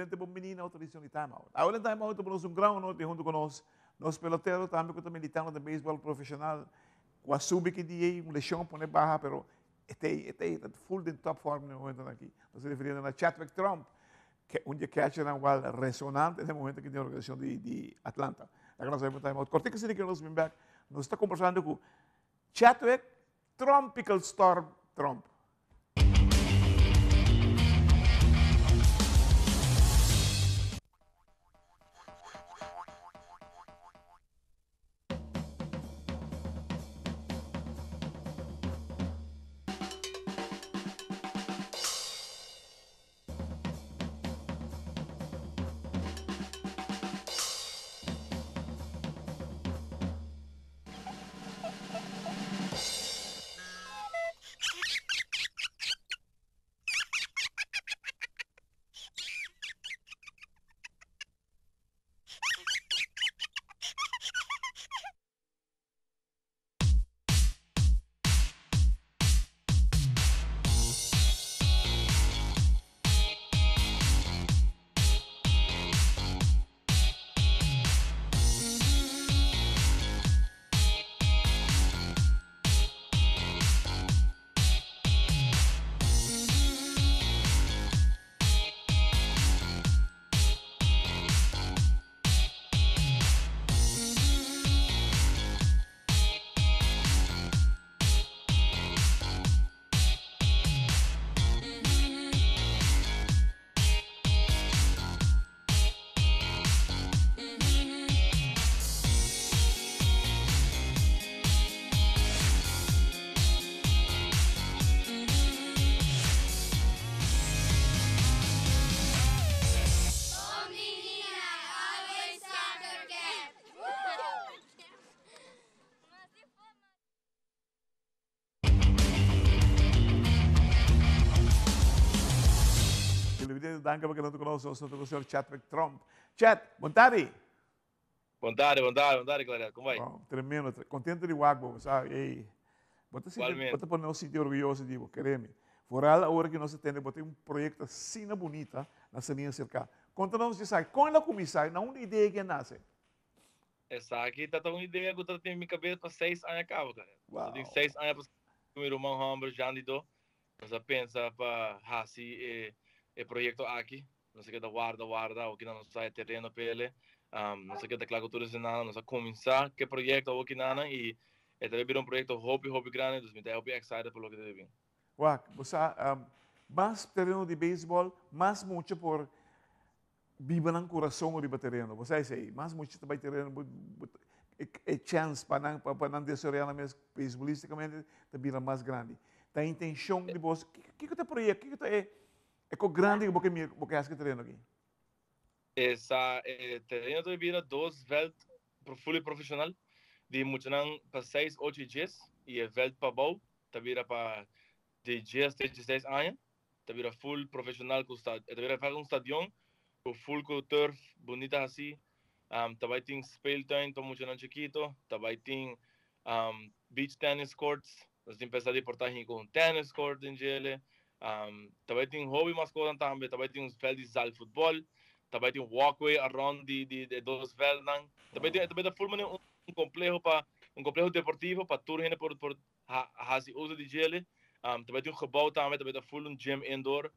Televidente bon bini na otro edicion di Time Out. Awor den Time Out ta nos un gran honor di hunto cu nos, nos pelotero tambe cu ta militando den baseball profesional, cu a subi ki dia y un lesion a pone baha, pero e ta ey, e ta ey, ta full den top form den momentonan aki. Nos ta refiriendo na Chadwick Tromp, un di e catchernan cual resonante den momento aki den organisacion di Atlanta. Laga nos bay pa un Time Out cortico asina ki nos bin bek, nos ta conversando cu Chadwick Trompical Storm Tromp. Televidente, danki pa keda huntu ku nos. Nos ta ku señor Chadwick Tromp. Chad, bon tardi. Bon tardi, bon tardi, bon tardi Claret, kon bai? Bon, tremendo, contento di wak bo, sa, ey. Bo ta sinti, bo ta pone nos sinti orguyoso di bo, keremi. Vooral awor ki nos ta tende bo tin un proyecto asina bunita na Saliña Cerca. Conta nos di esaki, kon el a cuminsa, na unda idea aki a nace? Esaki ta ta un idea ku ta tin mi kabes pa seis aña kaba, Claret. Nos a tin seis aña pasá ku mi ruman hòmber Jean Dido, nos a pensa pa hasi e e proyekto aki. Nos a keda warda, warda, awor nos a haya tereno p'ele. Nos a keda kla ku tur esnan, nos a kuminsá ku e proyekto awor kinanan i e ta bira un proyekto hopi, hopi grandi, dus mi ta hopi excited pa loke ta bin. Wak, bo sa, mas tereno di beisbòl, mas mucha por biba nan kurason riba tereno. Bo sa esei? Mas mucha ta bai tereno, bo, bo, e, e chèns pa nan, pa nan desaroyá nan mes beisbolistikamente ta bira mas grandi. Ta intenshon di bos, kiko ta e proyekto, kiko ta e, e ko grandi ku bo ke mira, bo ke hasi ku e tereno aki? Esa e tereno ta bira dos vèlt fully profeshonal di muchanan pa seis, ocho i djes i e vèlt pabou ta bira pa di djes te dieseis aña. Ta bira full profesional cu sta e ta bira un stadion cu full cu turf bunita haci. Ta bay tin speeltuin pa muchanan chikito, ta bay tin beach tennis courts, nos tin pensa di por ta hin cu un tennis court den djele. Ta bay tin hopi mas cosnan tambe, ta bay tin un veld di zaalvoetbal, ta bay tin walkway around di di e dos veldnan. Ta bay tin e ta bay ta full manera un compleho pa un compleho deportivo pa tur hende por por Hasi uso di djele. Ta bai tin un gebouw tambe, ta bai ta full un gym indoor.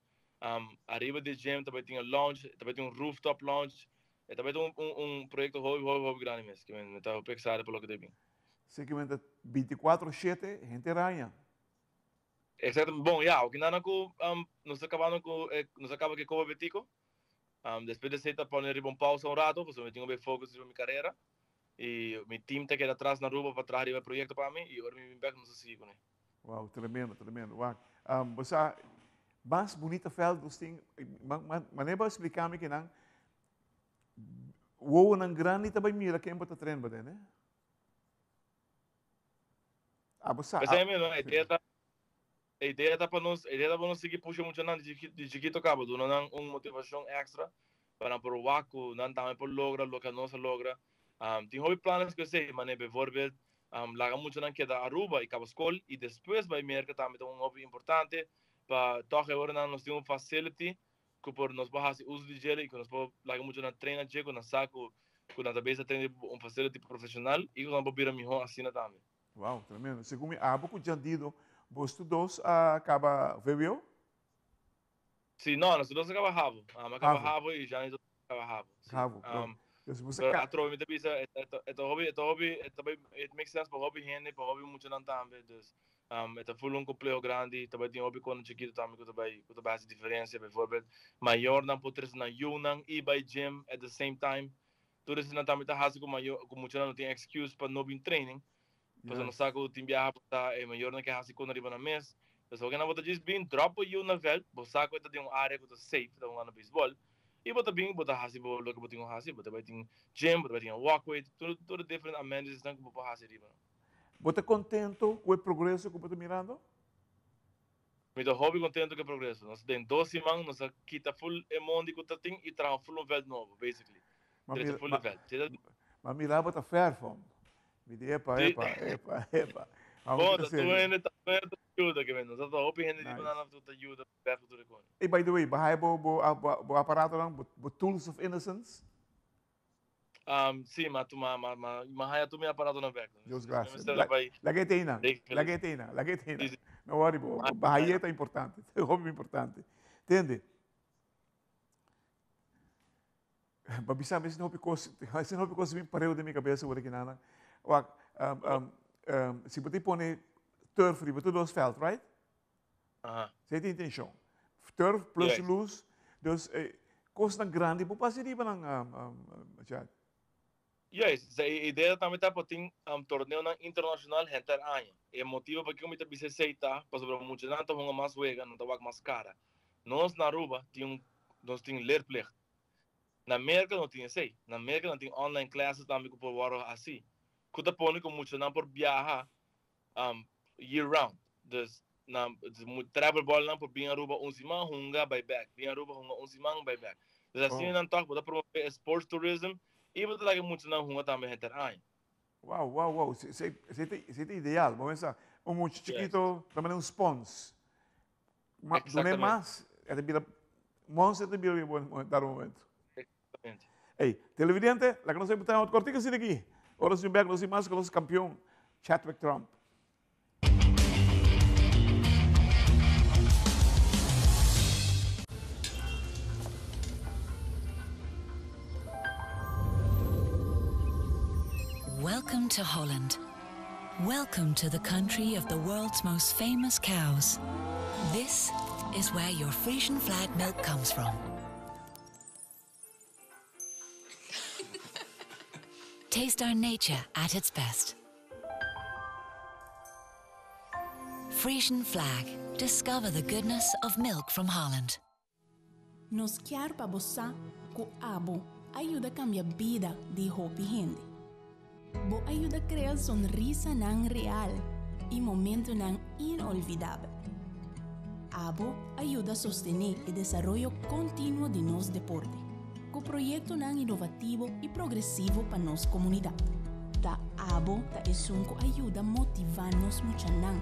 Ariba di e gym ta bai tin un lounge, ta bai tin un rooftop lounge. E ta bai ta un proyecto hopi hopi hopi grandi mes. Ke mi ta hopi excited pa loke ta bin. Si ke men ta binticuatro shete henter aña. Exacto. Bon, ya, okinana ku nos ta kabando ku e, nos a kaba ku e Copa Betico. Despues di esei ta pone riba un pausa un rato, pasobra mi tin ku bai focus riba mi carera. Y mi team ta keda atras na Aruba pa traha riba e proyecto pa mi y ora mi bin bek nos a sigui cune. Wow, tremendo, tremendo. Wak, bo sa, mas bunita veld nos tin, manera bo a explica mi kinan, wowonan grandi ta bay mira ken bo ta train bo den, eh? Ah, bo sa. Pesey mismo, e idea ta, e idea ta pa nos, e idea ta pa nos sigui pusha muchanan di chikito caba, duna nan un motivacion extra pa nan por wak cu nan tambe por logra loke nos a logra. Tin hopi planes cu esey, mane bijvoorbeeld laga muchanan keda Aruba y caba scol y despues bay Merca tambe ta un hopi importante pa toch e ora nan nos tin un facility. ku por nos por hasi uso di djele i ku nos por laga muchanan traina dje ku nan sa ku ku nan ta bezig ta traina riba un facility profesional i ku nan por bira mihó asina tambe. Wow, tremendo. Segun mi abo ku Jandido, bos tur dos a kaba VWO? Si, no, nos tur dos a kaba havo. Ami a kaba havo i Jandido tambe a kaba havo. Si. Havo, bro. Dus bos a Pero ka. atrobe mi ta bisa, e ta hopi, e ta hopi, e ta bai, it makes sense pa hopi hende, pa hopi muchanan tambe. Dus, e ta full un compleho grandi, ta bai tin hopi konan chikito tambe ku ta bai, ku ta bai hasi diferencia. Bijvoorbeeld, mayornan por trese nan yunan i bai gym at the same time. Tur esnan tambe ta hasi ku mayor, ku muchanan no tin excuse pa no bin training. Pasobra nos sa ku tin biaha por ta e mayornan ke hasi kos riba nan mes. Pues oke nan bo ta djis bin drop bo yu na veld, bo sa ku e ta den un area ku ta safe, ta hungando beisbòl, i bo ta bin bo ta hasi bo loke bo tin ku hasi. Bo ta bai tin gym, bo ta bai tin e walkway, tur tur e different amenities nan ku bo por hasi riba nan. Bo ta kontento ku e progreso ku bo ta mirando? Mi ta hopi kontento ku e progreso. Nos den dos siman nos a kita ful e mondi ku ta tin i traha ful un veld nobo, basically. Drecha ful e veld. Ma mira bo ta fèrf hom. Mi di epa, epa, epa, epa. Bon, ta tur hende ta tur hende ta yuda ke men. Nos ta hopi hende riba nan ku ta yuda fèrf ku tur e kos. Ey, by the way, bo haya bo bo aparatonan, bo tools of innocence? Sí, ma ma ma ma ma haya tur mi aparatonan bek. Dios gracias. Laga e ta einan, laga e ta einan, laga e ta einan. No worry bo, bo haya ta importante, ta hopi importante. Tende? Bo bisa mi esei hopi kos, esei hopi kos bin pareu den mi kabes awor aki nan. Wak, si bo ta pone turf riba tur dos veld, right? Aha. Esei ta intenshon. Turf plus luz, dus kosnan grandi bo pasa riba nan, Chad. Juist, e idea tambe ta pa tin torneonan internacional henter aña. E motibo pakiko mi ta bisa esey ta pasobra muchanan ta hunga mas wega, nan ta wak mas cara. Nos na Aruba tin un, nos tin leerplicht. Na Merca no tin esey. Na Merca nan tin online classes tambe cu por wordo haci. Cu ta pone cu muchanan por biaha year round. Dus nan travel ball nan por bin Aruba un siman hunga bay back, bin Aruba hunga un siman bay back. Dus asina nan toch bo ta promove e sports tourism y bo ta laga e muchanan hunga tambe henter aña. Wow, wow, wow. Esey ta ideal. Bo pensa un mucha chikito ta manera un spons. Dune mas, e ta bira monster ta bira riba bo dado momento. Exactamente. Ey, televidente, laga nos time out cortico asina aki. Ora nos bin bek nos tin mas cu nos campeon Chadwick Tromp. Welcome to Holland. Welcome to the country of the world's most famous cows. This is where your Frisian flag milk comes from. Taste our nature at its best. Frisian flag. Discover the goodness of milk from Holland. Nos kier pa bo sa ku abo a yuda kambia bida di hopi hende. Bo a yuda krea sonrisanan real i momentunan inolvidabel. Abo a yuda sostené e desaroyo kontinuo di nos deporte, ku proyektonan inovativo i progresivo pa nos komunidat. Ta abo ta esun ku a yuda motivá nos muchanan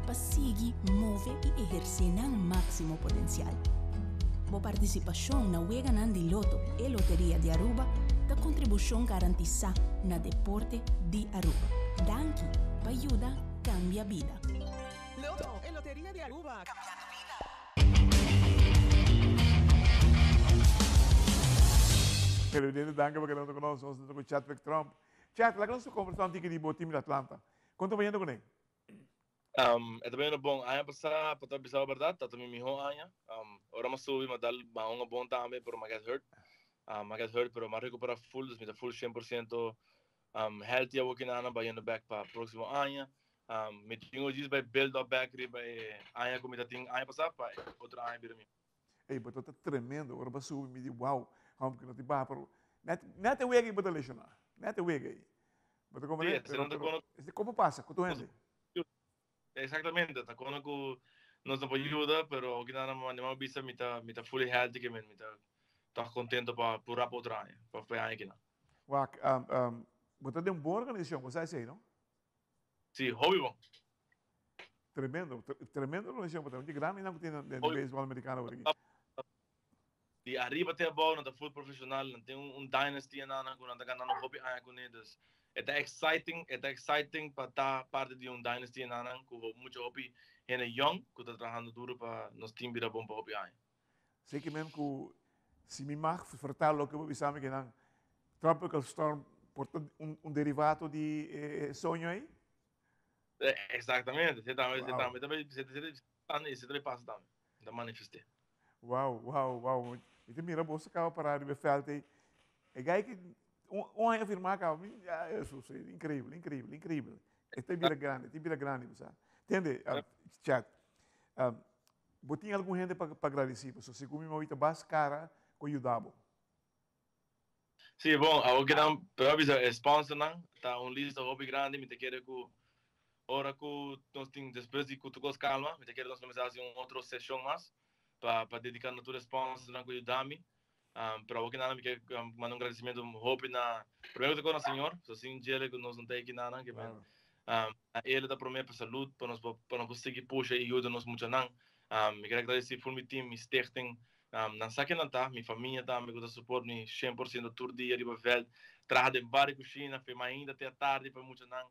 pa sigui move i ehersé nan máksimo potensial. Bo partisipashon na Weganan di Loto e Loteria di Aruba ta kontribushon garantisá na deporte di Aruba. Danki pa yuda kambia bida. Loto e Loteria di Aruba, kambiando bida. Televidente danki pa keda hunto ku nos. Nos ta ku Chadwick Tromp. Chad, laga nos kombersá un tiki di bo team di Atlanta. Kon ta bayendo kuné? E ta bayendo bon. Aña pasá, pa ta bisa bo bèrdat, ta ta mi mihó aña. Ora mi a subi, mi a dal mi a hunga bon tambe, pero mi a get hurt. Mi a get hurt, pero mi a rekuperá full, dus mi ta full shen por siento healthy awokinana bayendo bèk pa próksimo aña. Mi tin ku djis bai build up bèk riba e aña ku mi ta tin aña pasá pa e otro aña bira mihó. Ey, bo ta ta tremendo. Ora bo a subi, mi di, wow, hòmber ku no tin baha, pero nèt nèt e wega ei bo ta leshoná. Nèt e wega ei. Bo ta komprendé? Sí, esei Pero, pero, komo pasa ku tur hende? Exactamente, ta kono ku nos no por yuda, pero okinana manera mi a bisa mi ta mi ta fully healthy ke men mi ta tòg kontento pa purá pa otro aña, pa e aña kinan. Wak, bo ta den un bon organisashon, bo sa esei, no? Sí, hopi bon. Tremendo, tremendo organisashon bo ta, un di grandinan ku tin den beisbòl amerikano awor aki. Di ariba te abou nan ta full profesional, nan tin un dynasty einan ku nan ta ganando hopi aña kuné. Dus e ta exciting, e ta exciting pa ta parti di un dynasty einan ku mucho hopi hende young ku ta trahando duro pa nos team bira bon pa hopi aña. Zeker men ku si mi mag vertaal loke bo bisa mi kinan Tropical Storm por ta un derivato di e soño ei? Exactamente, si tambe, si tambe, tambe, si si tambe pasa tambe, ta manifesté. Wow, wow, wow. Mi ta mira boso kaba pará riba e veld ei. E gai ki un aña firmá kaba, mi, ya, Jesus, increíble, increíble, increíble. E ta bira grandi, e ta bira grandi, bo sa. Tende, Chad, bo tin algun hende pa pa gradisí, pasobra segun mi mawita bas kara ku a yuda bo. Sí, bon, awor ke nan pero a bisa e sponsornan ta un lista hopi grandi, mi ta kere ku ora ku nos tin despues di ku tur kos kalma, mi ta kere nos kuminsá hasi un otro seshon mas pa pa dediká na tur e sponsornan ku yuda mi. Pero awor ke nan mi ke manda un gradisimentu hopi na primero ku ta na Señor, so sin djele ku nos no ta aki nan, ke men na el ta promé pa salud pa nos pa nos por sigui pusha i yuda nos muchanan. Mi kere agradesí ful mi team, mi stichting. Nan sa ken nan ta, mi famia tambe ku ta support mi 100% tur dia riba veld, traha den bar i kushina, fe mainta te atardi pa e muchanan.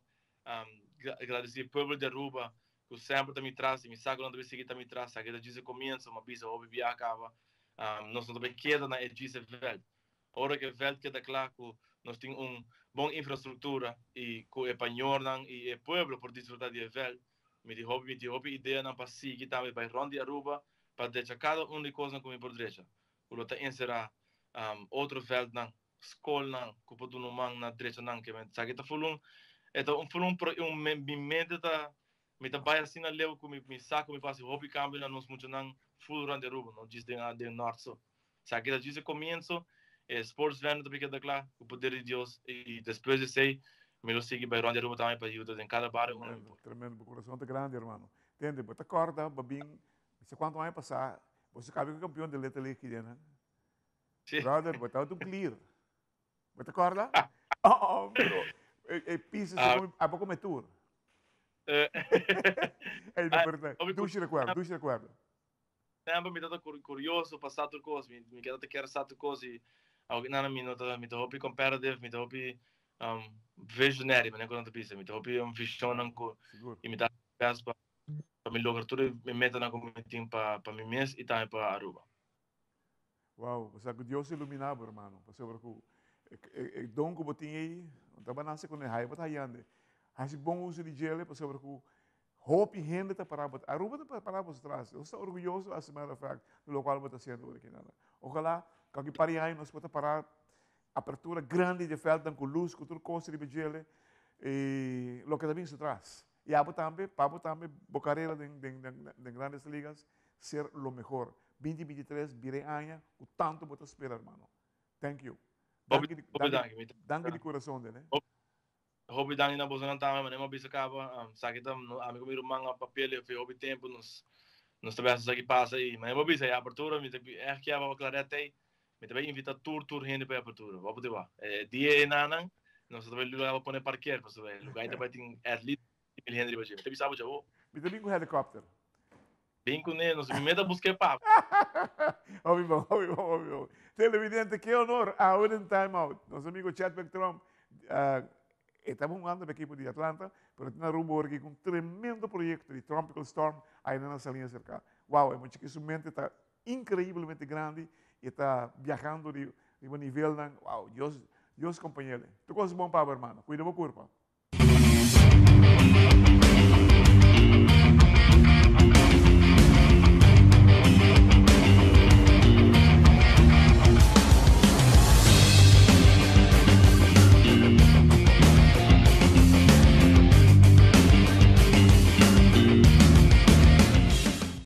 Gradisí e pueblo di Aruba ku semper ta mi tras i mi sa ku nan ta bai sigui ta mi tras. Aki ta djis e komienso, m'a bisa hopi bia kaba. Nos no ta bai keda na e djis e veld. Ora ku e veld keda kla ku nos tin un bon infrastruktura i ku e pañornan i e pueblo por disfruta di e veld, mi tin hopi mi tin hopi ideanan pa sigui tambe bai rond di Aruba pa drecha kada un di kosnan ku mi por drecha, ku lo ta enserá otro vèldnan, skolnan ku por duna un man na drecha nan. Ke men esaki ta ful un, e ta un ful un pro un mi mente ta mi ta bai asina leu ku mi mi sa ku mi por hasi hopi kambio na nos muchanan ful rònt di Aruba, no djis den den nòrt so. Esaki ta djis e komienso, e sports venue ta keda kla ku poder di Dios i despues di esei mi lo sigui bai rònt di Aruba tambe pa yuda den kada bario unda mi por. Tremendo, bo kurason ta grandi hermano. Tende, bo ta kòrda bo bin Mi sa cuanto aña pasá, bo sa cabe cu campeon di Little League ki den, Sí. Brother, bo tabata un clear. Bo ta corda? Oh, oh, pero e, e pisa se come, a poco me tour. Ey, no, pero dushi recuerdo, dushi recuerdo. Semper mi tata curioso pa sa tur cos, mi mi keda ta kier sa tur cos y aunque nana mi no ta mi ta hopi competitive, mi ta hopi visionary, manera cu nan ta bisa, mi ta hopi visionnan cu y mi ta best pa pa mi logra tur e metanan ku mi tin pa pa mi mes i tambe pa Aruba. Wow, osea ku Dios ilumina bo hermano, pasobra ku e don ku bo tin ei, no ta nase kuné, haya bo ta hayande. Hasi bon uso di djele pasobra ku hopi hende ta para bo, Aruba ta para bo tras. Nos ta orguyoso as a matter of fact di lokual bo ta hasiendo ora ki nada. Ojalá ku aki par di aña nos por ta para apertura grandi di e veldnan ku lus, ku tur kos riba djele i loke ta bin su tras. Y abo tambe, pa bo tambe bo carera den den den Grandes Ligas ser lo mehor. 2023 bira e aña cu tanto bo ta spera hermano. Thank you. Hopi Danki hopi danki mi danki di curason den eh. Hopi danki na bosonan tambe manera mi a bisa caba esaki ta ami cu mi ruman a papia fe hopi tempo nos nos ta bes esaki pasa y manera bo a bisa e apertura mi ta echt kier pa Claret ey mi ta bay invita tur tur hende pa e apertura bo por wak e dia enanan nos ta bay lugar pa pone parker pasobra e lugar ta bay tin at least 1000 hende riba dje mi ta bisa bo dje awo. Mi ta bin cu helicopter. Bin cu ne nos mi meta busca e papa. Hopi bon, hopi bon, hopi bon. Televidente, ke honor awe den Time Out. Nos amigo Chadwick Tromp e ta hungando pa ekipo di Atlanta, pero tin Aruba ora aki cu un tremendo proyecto di Trompical Storm aina na Saliña cerca. Wow, e mucha ki su mente ta increiblemente grandi y e ta biahando riba nivelnan, wow, Dios, Dios compañele. Tur cos bon pa bo hermano, cuida bo curpa.